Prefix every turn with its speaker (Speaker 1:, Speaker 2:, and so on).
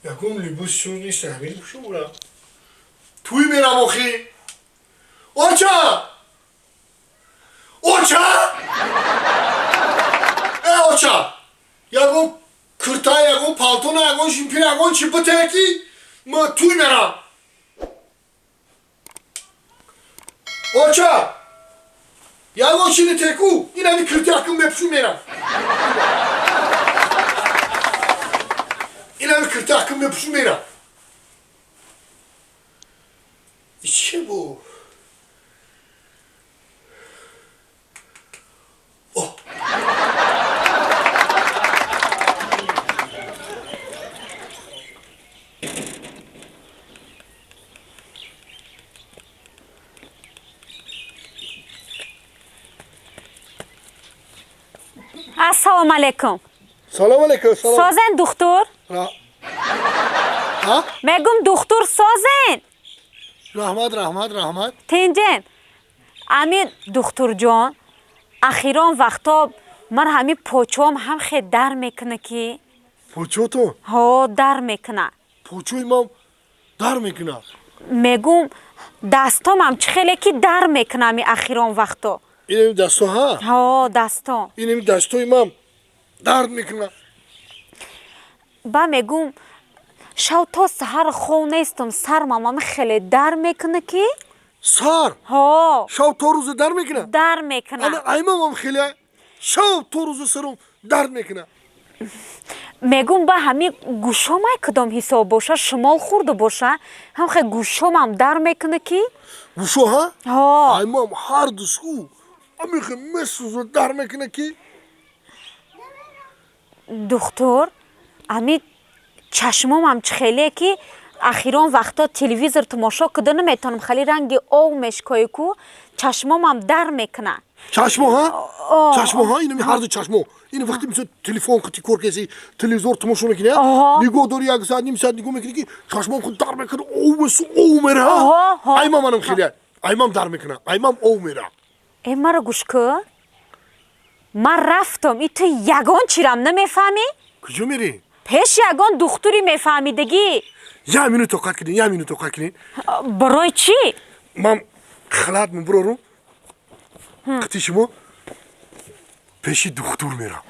Speaker 1: Ягон либоси сур нест, ҳамин пӯшум. Туй мерам охи. Оча! Оча! Э, оча! Ягон курта, ягон палтона, ягон жимпир, ягон чи бите ки ма туй мерам. Оча! Ягон чи бите ку? Ин ҳами курта акун мепӯшум мерам. Ин ҳами курта акун мепӯшум мерам. Чӣ бу? О!
Speaker 2: Ассалому алайкум.
Speaker 1: Салом алейкум, салом.
Speaker 2: Созен, духтур?
Speaker 1: Ҳа?
Speaker 2: Мегум, духтур, созен?
Speaker 1: Раҳмат, раҳмат, раҳмат.
Speaker 2: Тинҷен? Амин, духтурҷон, ахирон вақто ман ҳамин почоам ҳам хе дар мекуна ки.
Speaker 1: Почото?
Speaker 2: Ҳо, дар мекуна.
Speaker 1: Почои ман дар мекуна?
Speaker 2: Мегум, дастомам чӣ хеле ки дар мекуна ами ахирон вақто.
Speaker 1: Инами дасто, ҳа?
Speaker 2: Ҳо, дастом.
Speaker 1: Инами дастои ман дард мекуна.
Speaker 2: Ба мегум, шав то саҳар хов нестам, сармам ами хеле дар мекуна ки.
Speaker 1: Сар?
Speaker 2: Ҳо.
Speaker 1: Шав то рӯза дар мекуна?
Speaker 2: Дар мекуна.
Speaker 1: Ана аймамам хеле шав то рӯза саром дард мекуна.
Speaker 2: Мегум, ба ҳами гӯшомай кудом ҳисоб боша, шумол хӯрда боша, ҳам хе гӯшомам дар мекуна ки.
Speaker 1: Гӯшо, ҳа?
Speaker 2: Ҳо.
Speaker 1: Аймам ҳар ду су амихе месӯза, дар мекуна ки.
Speaker 2: Духтур, ами чашмомам чӣ хеле ки ахирон вақто телевизор тамошо куда наметавонам, хеле ранги ов мешкои ку, чашмомам дар мекуна.
Speaker 1: Чашмо, ҳа? Чашмо, ҳа? Инами ҳарду чашмо, ин вақти мисол телефон қити кор кеси, телевизор тамошо мекунӣ, нигоҳ дори, як соат, ним соат нигоҳ мекунӣ ки чашмом худ дар мекуна, ов месу, ов мера. Аймам манам хеле аймам дар мекуна, аймам ов мера.
Speaker 2: Э, маро гӯш кӯ, ман рафтам, и ту ягон чирам намефаҳмӣ.
Speaker 1: Куҷо мерӣ?
Speaker 2: Пеш ягон духтури мефаҳмидагӣ.
Speaker 1: Як минут тоқат кунед, як минут тоқат кунед.
Speaker 2: Барои чӣ?
Speaker 1: Ман халат мебурорум, қити шумо пеши духтур мерам.